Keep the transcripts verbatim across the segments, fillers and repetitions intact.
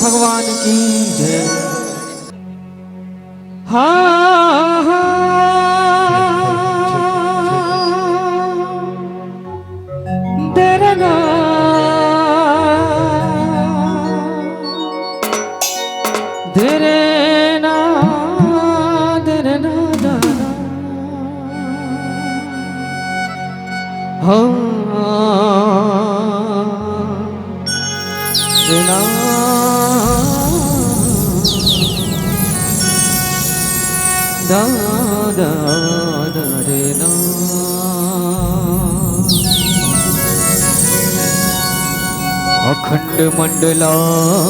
भगवान की जय। हाँ, हाँ। देरे ना, देरे ना, देरे ना, देरे ना। हाँ। बिना दा दा दा रे ना। अखंड मंडलाकारं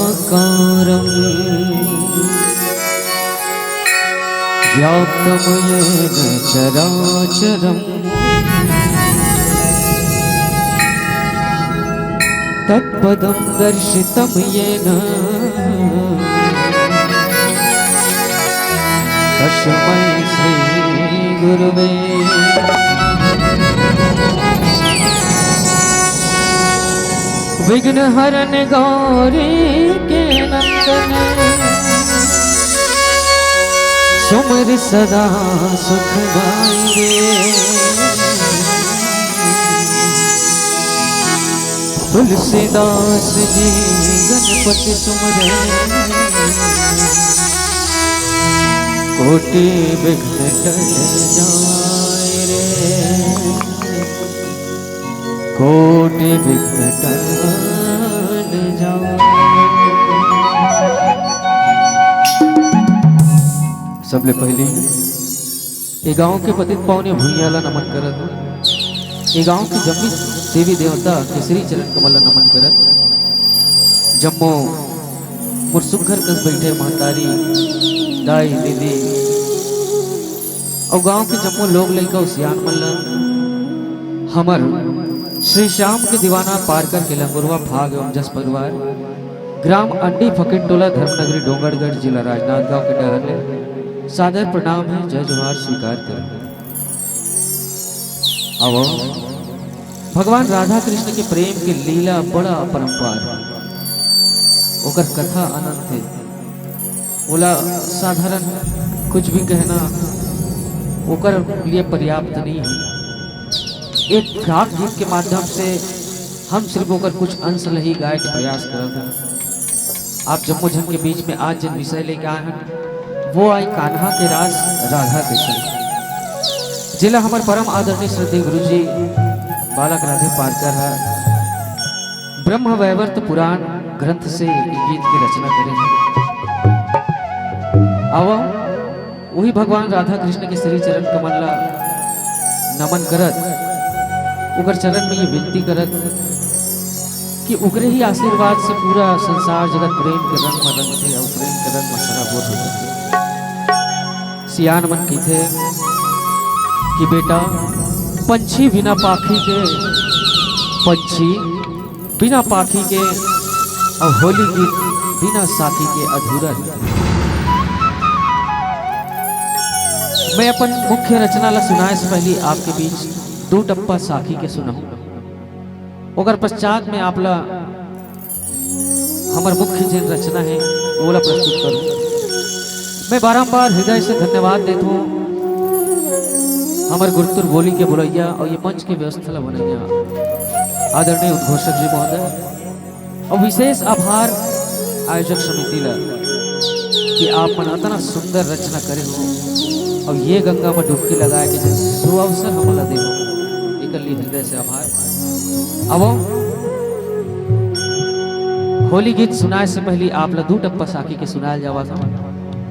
व्याप्तं येन चराचरम्। तत्पदं दर्शितं येन तस्मै श्री गुरुवे। विघ्न हरन गौरी के नंदन सुमिरि सदा सुख पाइये। तुलसीदास जी गणपति सुमिरे कोटि विघ्न टल जाय रे। कोटि विघ्न टल जाय। सबले पहिली ए गांव के पतित पावने भुइयां ला नमन करत हूं। ए गांव के जम्मी देवी देवता के श्री चरण कमल ला नमन करत, जम्मो मोर सुघर कस बइठे महतारी, दाई, दीदी अउ गांव के जम्मो लोग लइका अउ सियान मन ला हमर श्री श्याम के दीवाना पारकर के लंगुरवा फाग एवं जस परिवार, ग्राम अंडी फकीर टोला, धर्मनगरी डोंगरगढ़, जिला राजनांदगांव के डहर ले सादर प्रणाम हे, जय जोहार स्वीकार करो। आवो, भगवान राधा कृष्ण के प्रेम के लीला बड़ा अपरंपार हे, ओकर कथा अनंत हे। ओला साधारण कुछ भी कहना ओकर लिए पर्याप्त नहीं है। एक राग गीत के माध्यम से हम सिर्फ ओकर कुछ अंश ल ही गाए के प्रयास करत हन। आप जम्मो झन के बीच में आज जेन विषय लेके आए हन, वो आय कान्हा के रास राधा के संग, जेला हमर परम आदरणीय श्रद्धेय गुरुजी बालक राधे पारकर ह ब्रह्म वैवर्त पुराण ग्रंथ से ए गीत के रचना करे हे। आवा, वही भगवान राधा कृष्ण के श्री चरण कमल ला नमन करत, ओकर चरण में ये विनती करत कि ओकरे ही आशीर्वाद से पूरा संसार जगत प्रेम के रंग में रंगथे अउ प्रेम के रंग में सराबोर हो जाथे। सियान मन कहिथे कि बेटा, पंछी बिना पाखी के, पंछी बिना पाखी के अउ होली गीत बिना साखी के अधूरा हे। मैं अपन मुख्य रचना ला सुनाए से पहली आपके बीच दू टप्पा साखी के सुनाहूं। ओकर पश्चात में आप ला हमर मुख्य जेन रचना हे, ओला प्रस्तुत करूं। मैं बारंबार हृदय से धन्यवाद देत हूं हमर गुरुतुर बोली के बोलैया अउ ये मंच के व्यवस्था ला बनैया आदरणीय उद्घोषक जी महोदय, अउ विशेष आभार आयोजक समिति ला कि आप मन अतना सुंदर रचना करे हो अउ ये गंगा में डुबकी लगाए के जो सुअवसर हमला दे हो, एकर लिए हृदय से आभार। अब होली गीत सुनाए से पहली आप ला दू टप्पा साखी के सुनाए जावा था।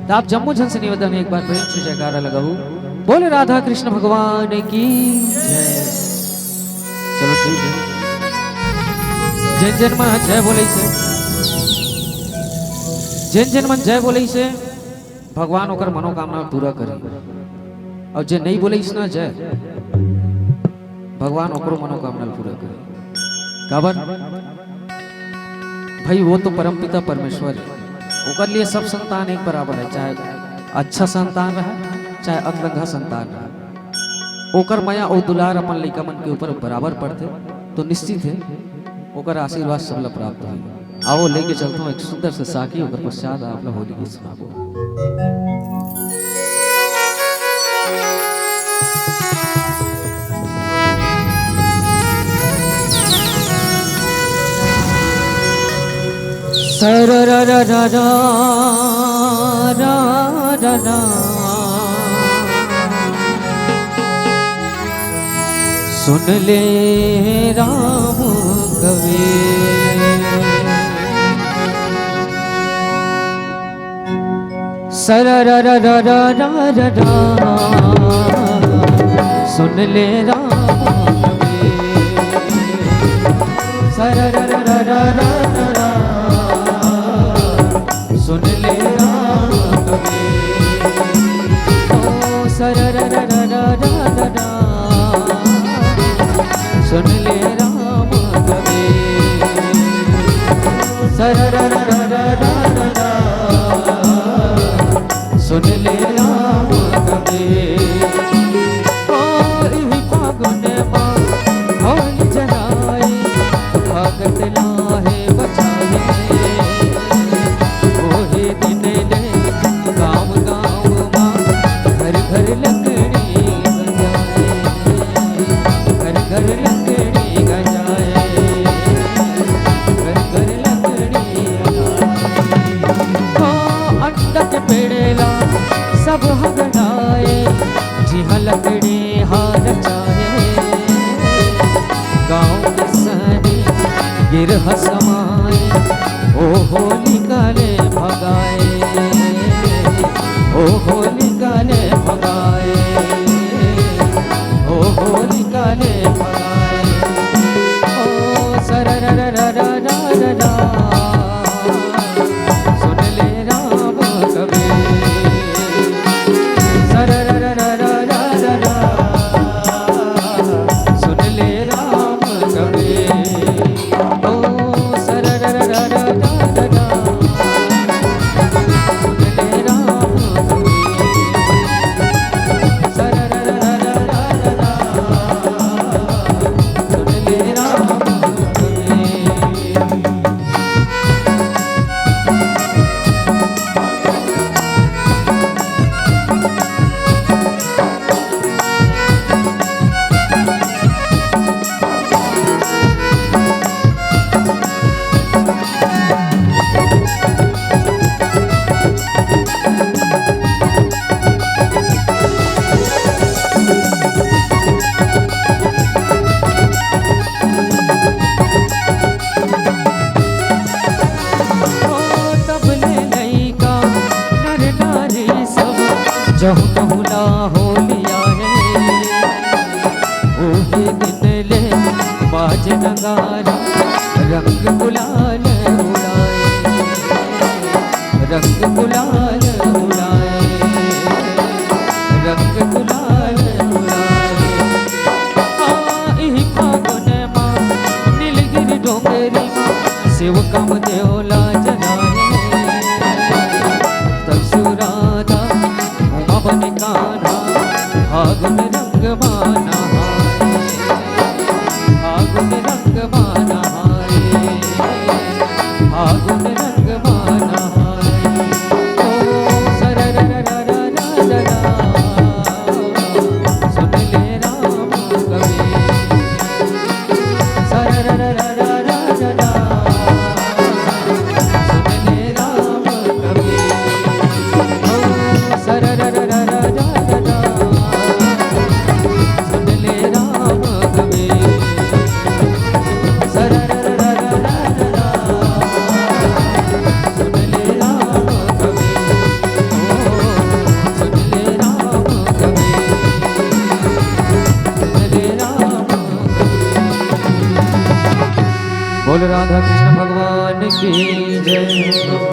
त आप जम्मो झन से निवेदन हे, एक बार प्रेम से जयकारा लगाहू। बोले राधा कृष्ण भगवान की जय। चलो ठीक हे, जेन जेन मन ह जय बोले से, जेन जेन मन जय बोले से, भगवान ओकर मनोकामना पूरा करे, अउ जे नहीं बोले इसना जय, भगवान ओकरो मनोकामना पूरा करे। काबर भाई, वो तो परमपिता परमेश्वर हे, ओकर लिए सब संतान एक बराबर हे, चाहे अच्छा संतान रहे, चाहे अतरंगा संतान रहे, ओकर मया अउ दुलार अपन लइका मन के ऊपर बराबर पड़थे, तो निश्चित हे ओकर आशीर्वाद सबला प्राप्त होही। आओ, लेके चलता हूँ एक सुंदर सा साखी, ओकर पश्चात आप लोग होली गीत सुनाबो। सुन ले राम कवि। सररररररररा, सुन ले राम कवि। सररररररररा, सुन ले राम कवि। ओ सरररररररा, सुन ले राम कवि। सरररररररा, सुन ले राम कवि। ओ इही फागुन मा होली जनाए, भगत लाहे बचाए। ओहे दिन ले गाँव गाँव मा, घर घर लकड़ी गंजाए। घर घर लकड़ी गंजाए, घर घर लकड़ी गंजाए। ओ अंडा के पेड़ ला सब हगनाए, जिहाँ लकड़ी हा रचाए। गाँव के सनी गिरहा समाए, ओ होलिका ले भगाए। ओ होलिका ले भगाए, ओ होलिका ले भगाए। ओ सरररररररा, सुन ले राम कवि। सरररररररा, सुन ले राम कवि। ओ सरररररररा, सुन ले राम कवि। सरररररररा, सुन ले राम कवि। ओ तब ले लइका नर नारी सब, जहु तहु ला होली आए। ओहे दिन ले बाजे नगारा, रंग गुलाल उड़ाए। रंग गुलाल उड़ाए, रंग गुलाल उड़ाए। आ, इही फागुन मा नीलगिरी डोंगरी मा, शिव कामदेव ला जनाए। तब शिव राधा उमा बन कान्हा, फागुन रंग मा नहाए। फागुन रंग मा नहाए, फागुन रंग मा नहाए। ओ सरररररररा, सुन ले राम कवि। सरररररररा, सुन ले राम कवि। ओ सरररररररा, सुन ले राम कवि। सरररररररा, सुन ले राम कवि। ओ सुन ले राम कवि। सुन ले राम कवि। बोल राधा कृष्ण भगवान की जय।